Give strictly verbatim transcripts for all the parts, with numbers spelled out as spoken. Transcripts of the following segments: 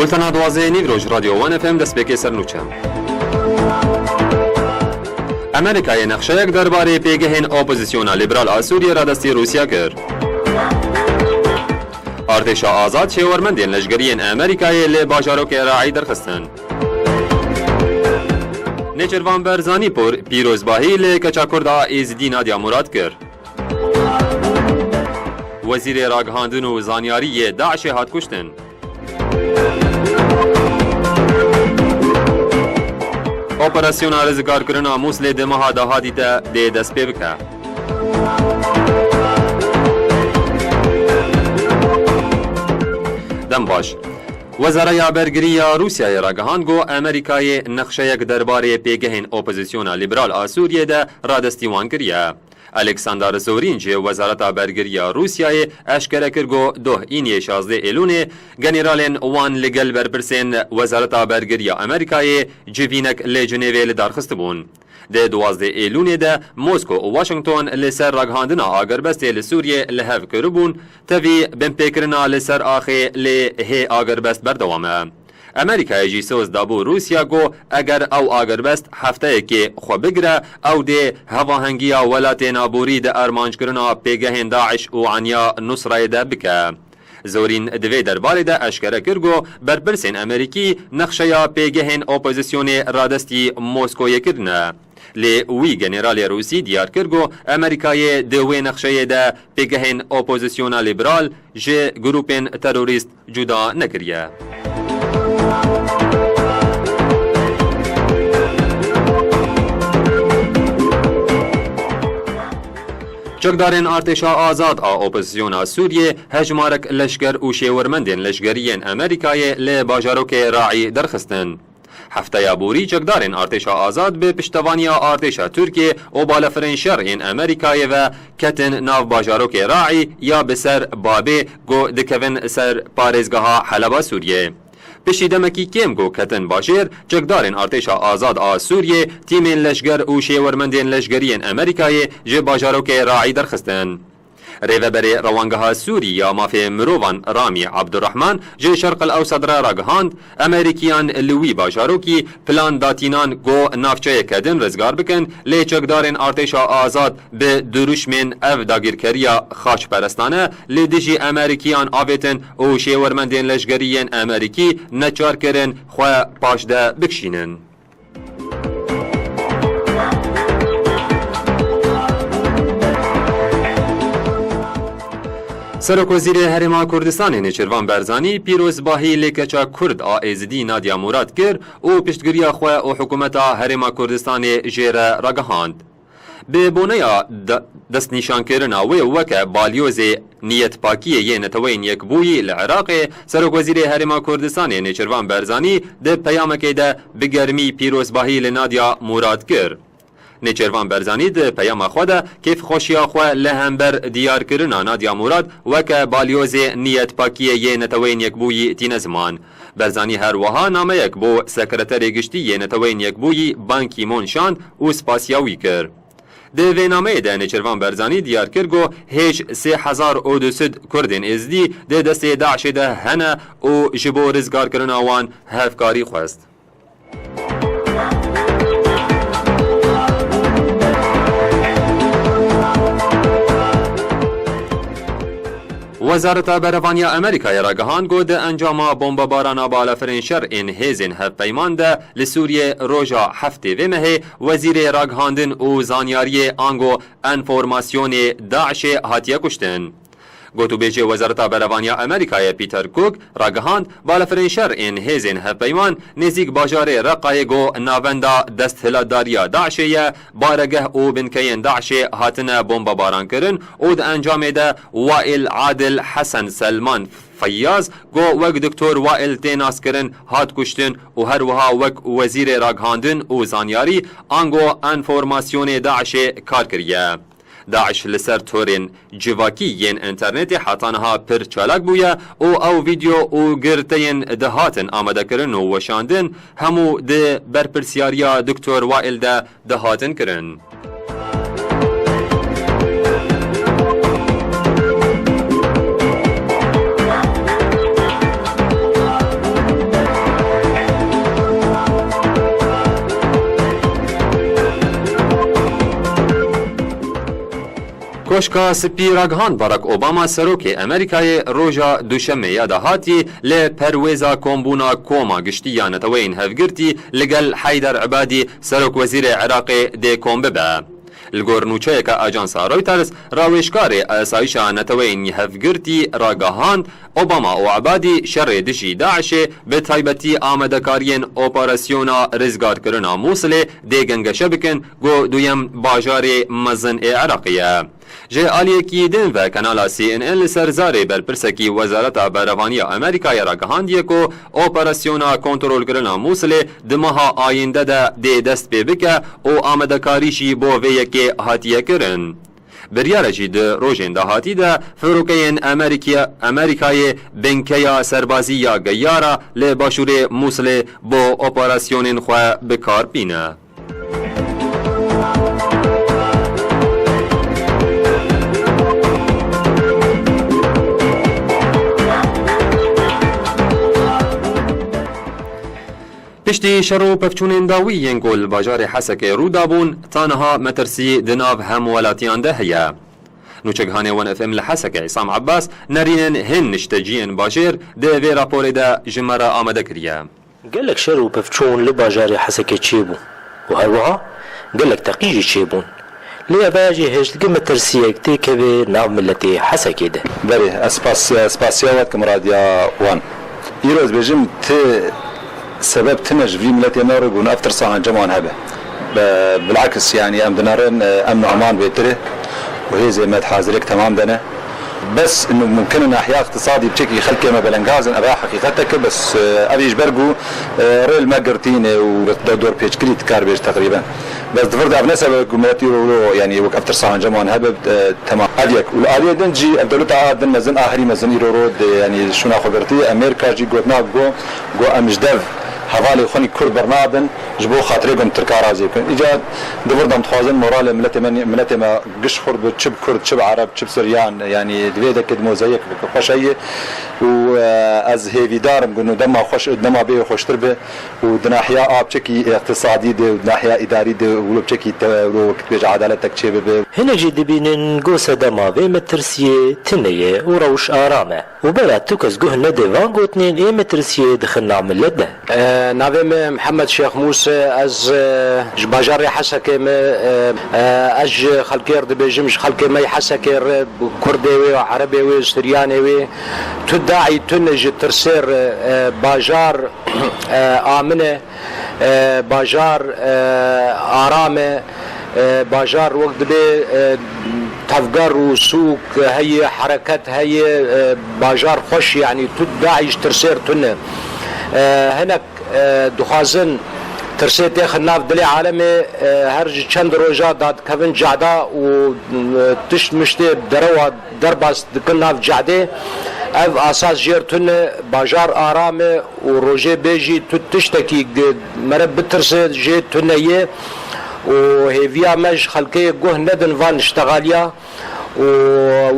Bultena duwazdeh Nîvro ji Radyo One F M destpêkê sernûçe. Amerîkayê nexşeyek derbarê pêgehên opozisyona lîberal a Sûriyê radestî Rûsya kir. Artêşa Azad şêwermendên leşgeriyên Amerîkayê li bajarokê Raî derxistin. Nêçirvan Barzanî por-, pîrozbahî li keça Kurd a Êzidî Nadia Murad kir. Wezîrê Ragihandin û Zanyarî yê DAIŞê hat kuştin. Operasyona rizgarkirina Mûslê di meha dahatî de dê dest pê bike. Dem baş. Wezareya Bergirî ya Rûsyayê ragihand ku Amerîkayê nexşeyek derbarê pêgehên opozisyona lîberal a Sûriyê de radestî wan kiriye. Alexander Zorîn ji Wezareta Bergirî ya Rûsyayê eşkere kir ku doh îniyê şazdeh Êlûnê generalên wan li gel berpirsên Wezareta Bergirî ya Amerîkayê civînek li Cinêvê li dar xistibûn. Di duwazdeh Êlûnê de Mosko û Washington li ser ragihandina agirbestê li Sûriyê li hev kiribûn, tevî binpêkirina li ser axê lê hê agirbest berdewam e. Amerîkayê jî soz dabû Rûsya ku eger ew agirbest hefteyekê xwe bigire, ew dê hevahengiya welatên aborî di armanckirina pêgehên DAIŞ û eniya Nusrayê de bike. Zorîn di vê derbarê de eşkere kir ku berpirsên Amerîkî nexşeya pêgehên opozisyonê radestî Moskoyê kirine. Lê wî generalê Rûsî diyar kir ku Amerîkayê di wê nexşeyê de pêgehên opozisyona lîberal ji grûpên terorîst cuda nekiriye. Çekdarên Artêşa Azad a Opozisyona Sûriyê hejmarek leşker û şêwermendên leşgeriyên Amerîkayê li bajarokê Raî derxistin. Hefteya borî çekdarên Artêşa Azad bi piştevaniya artêşa Tirkiyê û balafirên şer ên Amerîkayê ve ketin nav bajarokê Raî ya bi ser Babê ku dikevin ser parêzgeha Heleba Sûriyê. Piştî demekî kêm ku ketin bajêr, çekdarên Artêşa Azad a Sûriyê, tîmên leşger û şêwermendên leşgeriyên Amerîkayê ji bajarokê Raî derxistin. Rêveberê Rewangeha Sûrî ya Mafê Mirovan Ramî Abdurrahman ji Şerq el Ewsed re ragihand, Amerîkiyan li wî bajarokî plan datînan ku navçeyeke din rizgar bikin, lê çekdarên Artêşa Azad bi dirûşmên ev dagîrkeriya xaçperestane li dijî Amerîkiyan avêtin û şêwermendên leşgerî yên Amerîkî neçar kirin xwe paşde bikişînin. Serokwezîrê Herêma Kurdistanê Nêçirvan Barzanî pîrozbahî li keça Kurd a Êzidî Nadia Murad kir û piştgiriya xwe û hikûmeta Herêma Kurdistanê jê re ragihand. Bi boneya de-, destnîşankirina wê weke balyozê niyetpakiyê yê Neteweyên Yekbûyî li Iraqê, Serokwezîrê Herêma Kurdistanê Nêçirvan Barzanî di peyamekê de bi germî pîrozbahî li Nadia Murad kir. Nêçirvan Barzanî di peyama xwe de kêfxweşiya xwe li hember diyarkirina Nadia Murad weke balyozê niyetpakiyê yê Neteweyên Yekbûyî tîne ziman. Barzanî her wiha nameyek bo Sekreterê Giştî yê Neteweyên Yekbûyî Ban Ki-moon şand û spasiya wî kir. Di vê nameyê de Nêçirvan Barzanî diyar kir ku hêj sê hezar û du sed Kurdên Êzidî di destê DAIŞê de hene û ji bo rizgarkirina wan hevkarî xwest. Wezareta Berevaniya Amerîkayê ragihand ku di encama bombebarana balafirên şer ên hêzên hevpeyman de li Sûriyê roja heftê vê mehê wezîrê ragihandin û zanyariyê ango enformasyonê DAIŞê hatiye kuştin. Gotûbêjê Wezareta Berevaniya Amerîkayê Peter Cook ragihand, balafirên şer ên hêzên hevpeyman nêzîk bajarê Reqayê ku navenda desthilatdariya DAIŞê ye, baregeh û binkeyên DAIŞê hatine bombebarankirin û di encamê de Wail Adil Hesen Selman Feyyaz ku wek Doktor Wail tê naskirin hat kuştin û her wiha wek Wezîrê Ragihandin û Zanyarî ango Enformasyonê DAIŞê kar kiriye. DAIŞ li ser torên civakî yên înternetê heta niha pir çalak bûye û ew vîdeo û girteyên dihatin amadekirin û weşandin hemû di berpirsiyariya Doktor Wail de dihatin kirin. Koşka Spî ragihand Barack Obama serokê Amerîkayê roja Duşemê ya dahatî li perwêza kombûna Koma Giştî ya Neteweyên Hevgirtî li gel Heyder Ebadî, serokwezîrê Iraqê, dê kom bibe. Li gor nûçeyeke ajansa Reuters, rawêjkarê Asayişa Neteweyên Hevgirtî ragihand, Obama û Ebadî şerê dijî DAIŞê, bi taybetî amadekariyên operasyona rizgarkirina Mûsilê dê gengeşe bikin, ku duyem bajarê mezin ê Iraqê ye. Ji aliyekî din ve kanala C N N li ser zarê berpirsekî Wezareta Berevaniya Amerîkayê ragihandiye ku operasyona kontrolkirina Mûsilê di meha ayînde de dê dest pê bike û amadekarî jî bo vê yekê hatiye kirin. Biryare jî di rojên dahatî de firokeyên Amerîkiya-, Amerîkayê binkeya serbazî ya Geyara li başûrê Mûsilê bo operasyonên xwe bi kar bîne. Piştî şer û pevçûnên dawî yên ku li bajarê Hesekê rû dabûn, ta niha metirsî di nav hemwelatiyan de heye. Nûçegihanê One F M li Hesekê Îsam Ebbas nerînên hin nişteciyên bajêr di vê raporê de ji me re amade kiriye. Gelek şer û pevçûn li bajarê Hesekê çêbû û her wiha gelek teqî jî çêbûn. Lê ev jî hêj dike metirsiyek têkeve nav miletê Hesekê de. Belê, ez spas-, spasiya we dikim Radya Wan. Îro ez bêjim ti sebeb tune ji vî miletê me re ku ev tirsa encam wan hebe. Be-, bilakis, yanî em dinerin, e, emn û eman bêtir e û hêzê me di hazirek temam de ne. Bes inu mumkin e nahiya iqtisadî bi çekî xelkê me belengazin, ev heqîqetek e, bes, e, ev jî ji ber ku, e, rê li me girtîne û de dorpêçkirî dikar bêj teqrîben. Bes di vir de ev ne sebeb ku milet îro, îro, yanî wek ev tirsa encam wan hebe, e, temam. Ev yek. Û li aliyê din jî ev dewleta a din mezin, a herî mezin îro ro de, yanî şûna xwe girtiye. Amerîka jî gotina ku, ku em ji dev hevalê xwe nî Kurd bernadin, ji bo xatirê ku em Tirka razî bikin. Îca di vir de em dixwazin moralê miletê me, miletê me giş xurt bi, çi bi Kurd, çi bi Ereb, çi bi Siryan, yanî di vê dekê di mozeyek bike xweş heye. Û, e, ez hêvîdar im ku dema xweş, dema bê xweştir be û di nahiya a bi çekî iqtisadî de û di nahiya îdarî de û bi çekî te-, wek dibêje edaletek çê bibe. Hinek jî dibînin ku sedema vê metirsiyê tune ye û rewş aram e. Û bela tu kes guh nede van gotinên ê metirsiyê dixin nav milet de. E, navê min Mihemed Şêx Mûs e, ez, e, ji bajarê Hesekê me, e, e, ez ji xelkê re dibêjim, ji xelkê me yê Hesekê re, Kurdê wê, Erebê wê, Siryanê wê, tu daî tune ji tirsê re, e, bajar, e, amin e. E, bajar, e, aram e, e, bajar wek dibê, e, tevger û sûk heye, hereket heye, e, bajar xweş, yanî tu daî ji tirsê re tune. E, hinek, e, dixwazin tirsê têxin nav dilê alemê, e, her ji çend roja dadikevin cehda û, e, tişt miştê derewa derbas dikin nav cehdê. Ev asas jêr tune, bajar aram e û rojê bê jî tu tiştekî gi-, mere bitirse jê tune ye û hêviya me ji xelkê guh nedin van ştexaliya û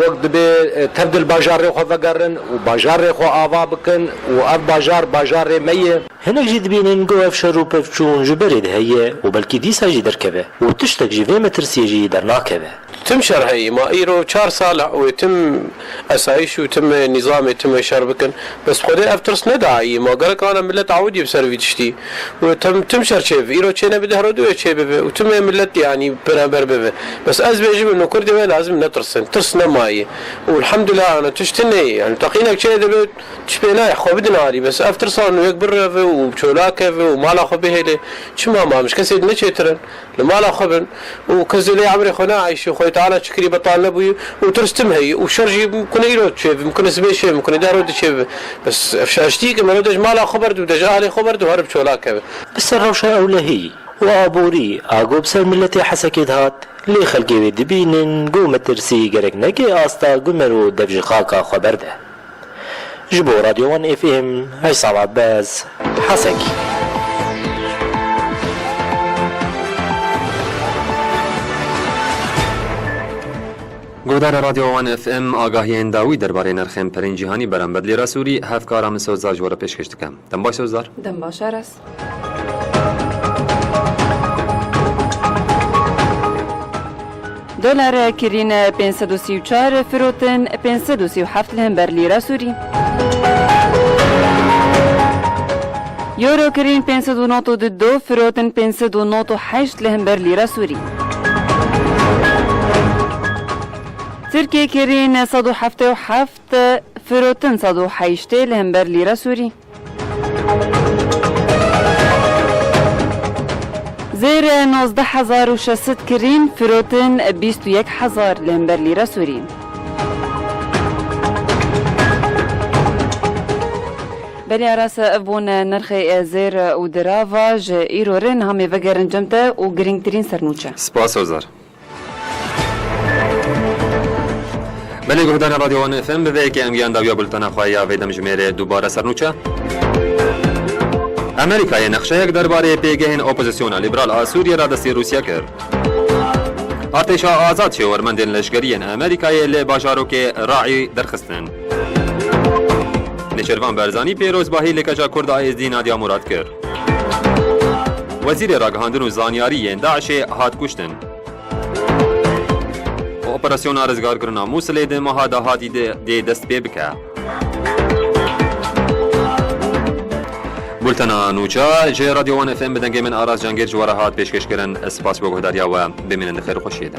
wek dibê, e, tev di li bajarê xwe vegerin û bajarê xwe ava bikin û ev bajar bajarê me ye. Hinek jî dibînin ku ev şer û pevçûn ji berê de heye û belkî dîsa jî derkeve û tiştek ji vê metirsiyê jî dernakeve. Tim şer heyî, ma îro çar sal e wê tim esayîş û tim nîzamê tim wê şer bikin. Bes Xwedê ev tirs nedaye, ma gerek ana milet awidî bi ser vî tiştî. Û tim, tim şer çêbibe. Îro çênebide hero dû wê çêbibe. Û tim wê milet, yanî, beraber bibe. Bes ez bêjim, ino Kurdê me lazim netirsin. Tirs nemaye. Û elhamdulillah, ana tişt tune ye. Yanî teqînek çê dibe, tişt pê nayê, xwe bidin alî. Bes ev tirsa ino yek bireve û çolak keve û mala xwe bihêle. Çima ma em ji kesê din neçêtir in? Li mala xwe bin û kes lê emrê xwe neayşî, Xwedê Teala çi kirî betal nebûyî û tirs tim heyî û şer jî mimkun e îro çêbibe, mimkun e sibê çêbibe, mimkun e dehro de çêbibe. Bes ev şaştî ke mero de ji mala xwe berdu, de ji ahlê xwe berdu, herib çola keve. Bi ser rewşa ewlehî û aborî a ku bi ser miletê Hesekê dihat, lê xelkê wê dibînin ku metirsî gerek neke asta ku mero dev ji xaka xwe berde. Ji bo Radyo One F M, Eysam Abbas, Hesekî. Guhdarê Radyo One F M, agahiyên dawî derbarê nirxên perên cîhanî beramber lêra Sûrî, hevkara min Sozdar ji we re pêşkêş dikim. Dem baş Sozdar. Dem baş Aras. Dolar kirîn pênc sed û sî û çar, firotin pênc sed û sî û heft li hember lîra Sûrî. Euro kirîn pênc sed û nod û du, firotin pênc sed û nod û heşt li hember lîra Sûrî. Tirkiyê kirîn sed û heftê û heft, firotin sed û heştê li hember lîra Sûrî. Zêr nozdeh hezar û şeş sed kirîn, firotin bîst û yek hezar li hember lîra Sûrî. Belê Aras, ev bûn nirxê zêr û dirava ji îro re. Niha em ê vegerin cem te û girîngtirîn sernûçe. Spas Ozar. Belê guhdarên Radyo One F M, bi vê yekê em gihan dawiya bultena xwe ya vê demjimêrê. Dubare sernûçe. Amerîkayê nexşeyek derbarê pêgehên opozisyona lîberal a Sûriyê re destî Rûsya kir. Artêşa azad şêwermendên leşkerî yên Amerîkayê li bajarokê Raî derxistin. Nêçîrvan Barzanî pêrozbahî li keça Kurd a Êzdî Nadia Murad kir. Wezîrê Ragihandin û Zanyarî yên DAIŞê hat kuştin. Operasyona rizgarkirina Mûsilê di meha dahatî de dê dest pê bike. Bultena nûça ji Radyo One F M bi dengê min Aras Cangêr ji we re hat pêşkêşkirin. Spas bo guhdariya we. Bimînin di xêr û xweşiyê de.